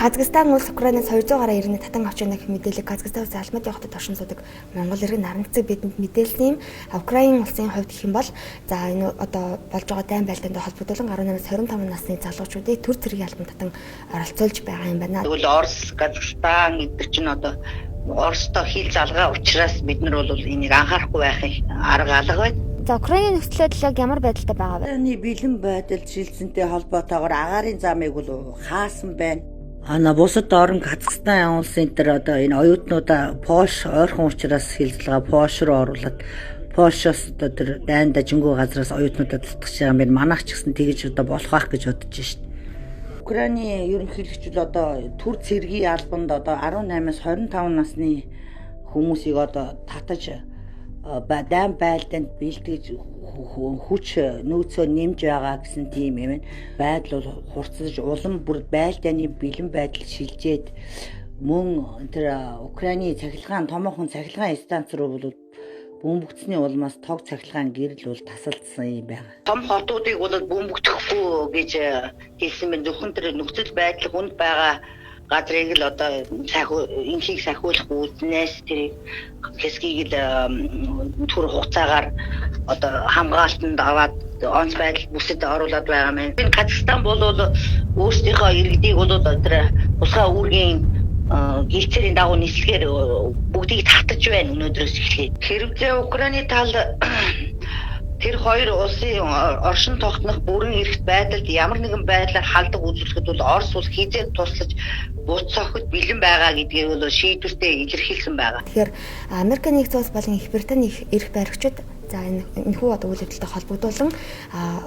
Казахстан улс Украинаас 200 гаруй иргэний татан авч явна гэх мэдээлэл Казахстан улсын Алматы хотод оршин суудаг Монгол иргэн Наран цэцэг бидэнд мэдээлсэн юм. Украин улсын хувьд гэх юм бол за энэ одоо болж байгаа дайн байлдаантай холбогдуулан 18-аас 25 насны залуучуудыг төр цэргийн албанд татан оролцуулж байгаа юм байна. Тэгвэл Орос, Казахстан эдгээр чинь одоо Оростой хил залгаа учраас бид нар бол энийг анхаарахгүй байхын арга алга байна. За, Украины нөхцөл байдал яг ямар байдалтай байгаа вэ? Украины бэлэн байдал шилжсэнтэй холбоотойгоор агаарын замыг бол хаасан байна. Ана бусад орон Казахстан улсын тэр одоо энэ оюутнуудаа Польш ойрхон учраас хил залгаа Польш руу оруулаад, Польшоос одоо тэр дайн дажингүй газраас оюутнуудаа татгах юм байна. Манайх ч гэсэн тэгэж одоо болох байх гэж бодож шин. Украины ерөнхийлөгч бол одоо төр цэргийн албанд одоо 18-аас 25 насны хүмүүсийг одоо татаж дайн байлдаанд бэлтгэж хүч нөөцөө нэмж байгаа гэсэн тийм юм. Байдал бол хурцлаж, улам бүр байлдааны бэлэн байдал шилжээд, мөн тэр Украины цахилгаан, томоохон цахилгаан станц руу бол бөмбөгдсөний улмаас тог цахилгаан гэрэл бол тасалдсан юм байна. Том хотуудыг бол бөмбөгдөхгүй гэж хэлсэн байна. Зөвхөн тэр нөхцөл байдал хүнд байгаа газрыг л одоо инхийг сахиулах үүднээс тэр хэсгийг л түр хугацаагаар одоо хамгаалтанд аваад онц байдал бүсэд оруулаад байгаа юм. Энэ Казахстан бол өөрсдийнхөө иргэдийг бол тэр тусгай үүргийн гэлцээрийн дагуу нислэгээр бүгдийг татаж байна өнөөдрөөс эхлээд. Хэрвээ Украины тал тэр хоёр улсын оршин тогтнох бүрэн эрхт байдалд ямар нэгэн байдлаар халдвар үзүүлэхэд бол Орос улс хэзээ туслаж буц сохид бэлэн байгаа гэдгийг бол шийдвэртэй илэрхийлсэн байгаа. Тэгэхээр Америк нэгдсэн улс болон Их Британий эрх баригчид за энэ энэхүү одоо үйл явдалтай холбогдуулан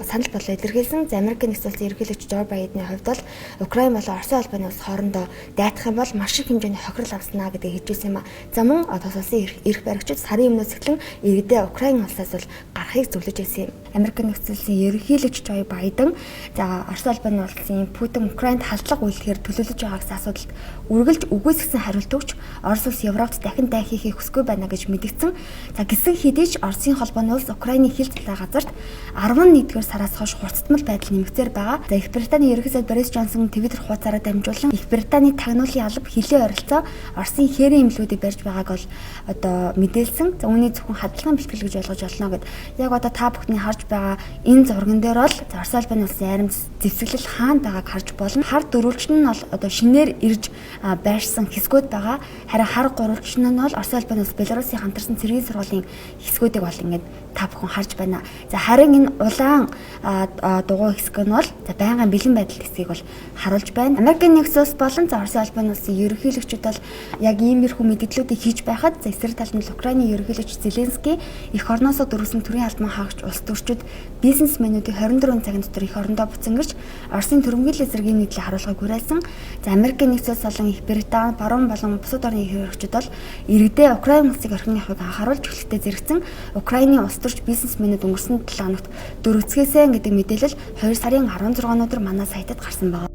санал бодлоо илэрхийлсэн. За, Америк нэгдсэн улсын ерөнхийлөгч Жо Байдны хувьд бол Украин болон Оросын холбооны улс хоорондоо дайтах юм бол маш их хэмжээний хохирол авснаа гэдгийг хэлж байсан юм а. За, мөн одоо улсын эрх баригчид сарын өмнөөс эхлэн иргэдээ Украин улсаас бол гарахыг зөвлөж байсан юм. Америк нэгдсэн улсын ерөнхийлөгч Жо Байден за Оросын холбооны улсын Путин Украинд халдлага үйлдэхээр төлөөлөж байгаа гэсэн асуудалд үргэлжлж үгүйсгэсэн хариулт өгч, Орос улс Европт дахин дайн хийхийг хүсэхгүй байна гэж мэдгдсэн. За, гэсэн хэдий ч Оросын холбооны улс Украины хил залгаа газарт 11-р сараас хойш хурцтмал байдал нэмэгдсээр байгаа. За, Их Британий ерөнхий сайд Борис Джонсон Twitter хуудасаараа дамжуулан Их Британий тагнуулын алба хилийн ойролцоо Оросын хээрийн эмнэлгүүдийг барьж байгааг бол одоо мэдээлсэн. За, үүний зөвхөн хадлагын бэлтгэл гэж ойлгож болно гэд. Яг одоо та бүхний харж байгаа энэ зурган дээр бол Оросын холбооны улсын арим зэвсэглэл хаана байгааг харж болно. Хар дөрвөлжин нь бол одоо шинээр ирж байрсан хэсгүүд байгаа. Харин хар гурвалжин нь бол Оросын холбооны улс Беларусын хамтарсан цэргийн сургуулийн хэсгүүдийг бол ингээд та бүхэн харж байна. За, харин энэ улаан дугуй хэсэг нь бол за байнгын бэлэн байдал хэсгийг бол харуулж байна. Америкийн нэгдсэн улс болон за Оросын холбооны улсын ерөнхийлөгчүүд бол яг иймэрхүү мэдээллүүдийг хийж байхад, за эсрэг талд нь Украины ерөнхийлөгч Зеленский эх орноосоо дөрвсөн төрийн албан хаагч, улс төрчид, бизнесмэнүүдийг 24 цагийн дотор эх орондоо буцан ирж Оросын түрэмгийлэл зэргийн нийтлэл харуулгыг уриалсан. За, Америкийн нэгдсэн улс болон Их Британи, баруун болон бусад орны ерөнхийлөгчид бол иргэдээ Украин улсыг орхин явахыг анхааруулж эхлэхдээ зэрэгцэн Украины улс төрч, бизнесмэнүүд өнгөрсөн 7 хоногт дөрвөцгээсэн гэдэг мэдээлэл 2 сарын 16 өдөр манай сайтад гарсан байна.